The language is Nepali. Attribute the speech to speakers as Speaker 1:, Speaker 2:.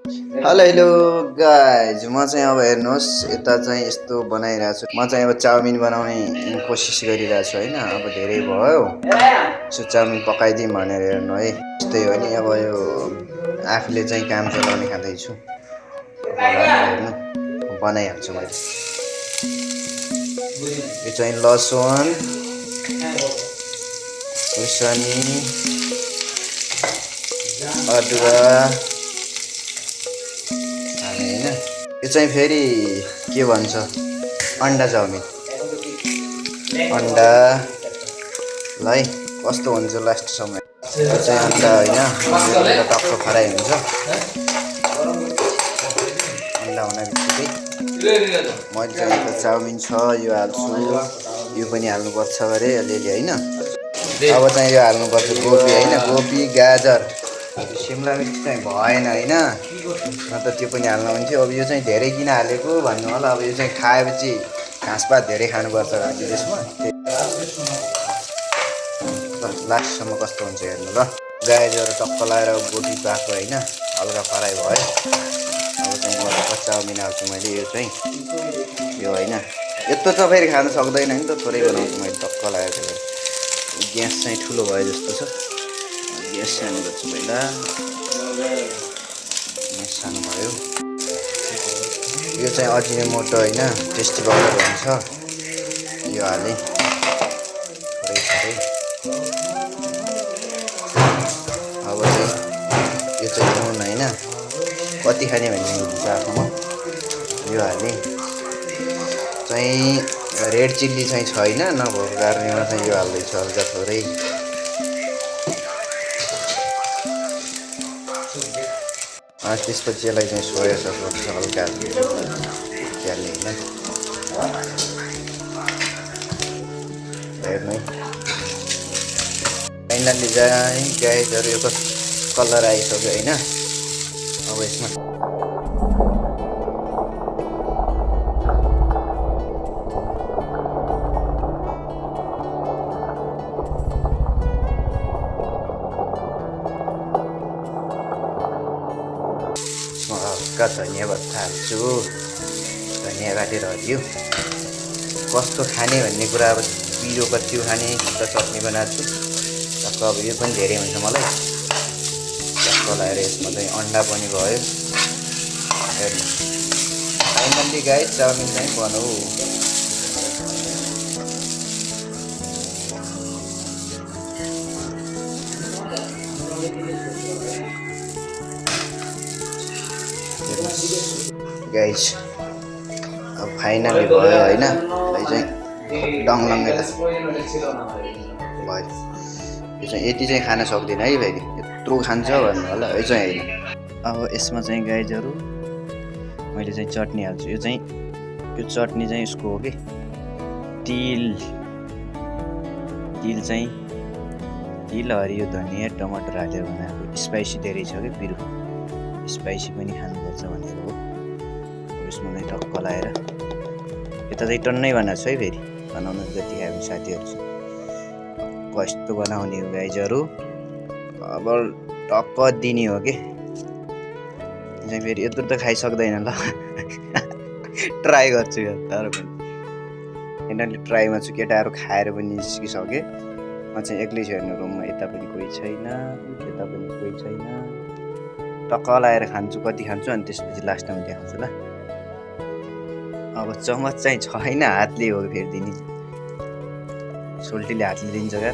Speaker 1: हेलो हेलो गाइज, म चाहिँ अब हेर्नुहोस् यता चाहिँ यस्तो बनाइरहेको छु। म चाहिँ अब चाउमिन बनाउने कोसिस गरिरहेको छु होइन। अब धेरै भयो सो चाउमिन पकाइदिउँ भनेर हेर्नु है। त्यस्तै हो नि, अब यो आफूले चाहिँ काम चलाउने खाँदैछु। हेर्नु बनाइहाल्छु मैले। यो चाहिँ लसुन, खुर्सानी, अदुवा हाल्ने होइन। यो चाहिँ फेरि के भन्छ, अन्डा चाउमिन। अन्डालाई कस्तो हुन्छ लास्टसम्म। यो चाहिँ अन्डा होइन, टक्क फ्राई हुन्छ। अन्डा हुन बित्तिकै मैले चाहिँ त चाउमिन छ यो हाल्छु, यो पनि हाल्नुपर्छ अरे अलिअलि होइन। अब चाहिँ यो हाल्नुपर्छ कोपी होइन, कोपी गाजर, सिमला मिर्च चाहिँ भएन होइन, अन्त त्यो पनि हाल्नु हुन्थ्यो। अब यो चाहिँ धेरै किन हालेको भन्नु होला। अब यो चाहिँ खाएपछि घाँसपात धेरै खानुपर्छ राति त्यसमा। लास्टसम्म कस्तो हुन्छ हेर्नु ल। गाजर टक्क लगाएर कोपी पाएको होइन, हल्का फ्राई भयो। अब चाहिँ चाउमिन हाल्छु मैले। यो चाहिँ यो होइन, यत्रो त फेरि खानु सक्दैन नि त, थोरै बनाउँछु मैले टक्क लगाएर। ग्यास चाहिँ ठुलो भयो जस्तो छ, ग्यास सानो गर्छु पहिला। ग्यास सानो भयो। यो चाहिँ अजिनोमोटो होइन, टेस्टी पाउडर भन्छ, यो हालेँ थोरै थोरै। अब चाहिँ यो चाहिँ नुन होइन, कति खाने भन्ने हुन्छ आफ्नोमा। यो हालेँ चाहिँ रेड चिल्ली चाहिँ छैन, नभएको कारणले चाहिँ यो हाल्दैछु हल्का थोरै। त्यसपछि यसलाई चाहिँ सोया सस गर्छु हल्का हाल्ने होइन। हेर्नु है, फाइनल्ली चाहिँ गाइजहरू यो कलर आइसक्यो होइन। अब यसमा हल्का धनियाँ पत्ता हाल्छु। धनियाँ काटेर हल्यो। कस्तो खाने भन्ने कुरा, अब पिरो कति खाने त चटनी बनाएको छु टक्क। अब यो पनि धेरै हुन्छ मलाई टक्क लगाएर। यसमा चाहिँ अन्डा पनि भयो। हेर्नु फाइनल्ली गाइस चाउमिन चाहिँ बनाऊ। गाइस अब फाइनली भयो होइन। यसलाई चाहिँ डङलङ्गै भयो। यो चाहिँ यति चाहिँ खान सक्दिनँ है फेरि, यत्रो खान्छ भन्नु होला। यो चाहिँ होइन। अब यसमा चाहिँ गाइजहरू मैले चाहिँ चटनी हाल्छु। यो चटनी चाहिँ यसको हो कि तिल चाहिँ तिल, हरियो धनियाँ, टमाटर हालेर बनाएको। स्पाइसी धेरै छ कि, पिरो स्पाइसी पनि खानुपर्छ भनेर हो। यसमा चाहिँ टक्क लगाएर यता चाहिँ टन्नै बनाएको छु है। फेरि बनाउनु जति खायो भने साथीहरू कस्तो बनाउने हो गाइजहरू, अब टक्क दिने हो कि। चाहिँ फेरि यत्रो त खाइसक्दैन ल। ट्राई गर्छु यो तर पनि फाइनली ट्राईमा छु। केटाहरू खाएर पनि निस्किसके, म चाहिँ एक्लै छु हेर्नु रुममा। यता पनि कोही छैन, यता पनि कोही छैन। टक्क लगाएर खान्छु, कति खान्छु अनि त्यसपछि लास्टमा देखाउँछु ल। अब चमच चाहिँ छैन, हातले हो फेरि दिने। सोल्टीले हातले दिन्छ क्या।